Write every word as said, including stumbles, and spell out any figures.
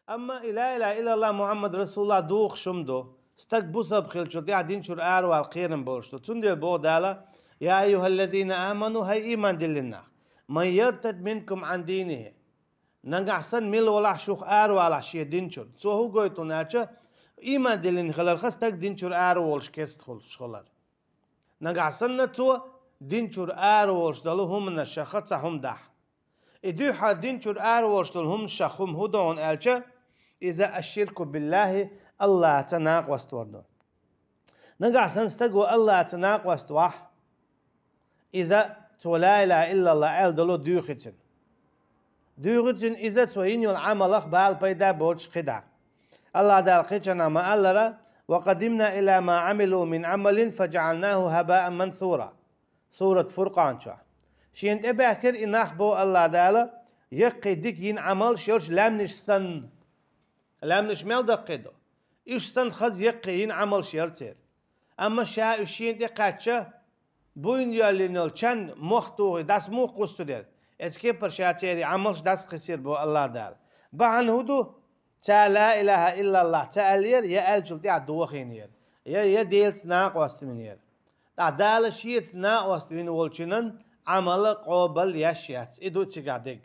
Амма и ла илаха иллаллах Мухаммад расулуллах духуш хӀума ду. Стаг бусалба хилчул тӀехьа дин чура аравала кхерам болуш ду. Цундела боху Дала: «Я айюхаллазина аману», хӀай ийман диллина нах, «ман яртад минкум ан динихи». Нагахь санна мила валахь шух аравалахь шен дин чура. Цо хӀун гойту аьлча, ийман диллина хиларха стаг дин чура араволуш кестта хуьлуш хилар. Нагахь санна цо дин чура араволуш долу хӀуманашха цхьа хӀума дахь. И дуьххьара дин чура араволуш долу хӀуманашха хӀума хӀун ду аьлча, иза аш-ширку биллахи, Аллахьца накъост вар ду. Нагахь санна стаго Аллахьца накъост вахь, иза цо ла илаха иллаллах аьлла долу дуьйхицина. Дуьйхицина иза цо йина йолу Ӏамалах бала пайда боцуш кхидӀа. Аллахь Дала кхечанхьа ма-аллара: «Ва къадимна ила ма Ӏамилу мин Ӏамалин фаджаӀалнаху хабаан мансура». Сурат Фуркъан чохь. Шена тӀебаьхкира и нах, боху Аллахь Дала, яккхий дика йина Ӏамалш йолуш лаьмнаш санна. Лаьмнаш мел даккхий ду? Уьш санна хаза яккхий йина Ӏамалш яра церан. Амма ша уьш шена тӀе кхаьчча, буйна йоьллина йолу чан мох тухий дӀаса муха кхуссур яра? Эцу кепара ша церан Ӏамалш дӀаса кхиссира, боху Аллахь Дала. Бахьана хӀун ду? Цара ла илаха иллаллах ца аьллера, я аьллачул тӀаьхьа дохийнера, я, я Делаца накъост винера. Ткъа Дала Шеца накъост вина волчунан Ӏамал къобал еш яц. И ду цигахь дерг.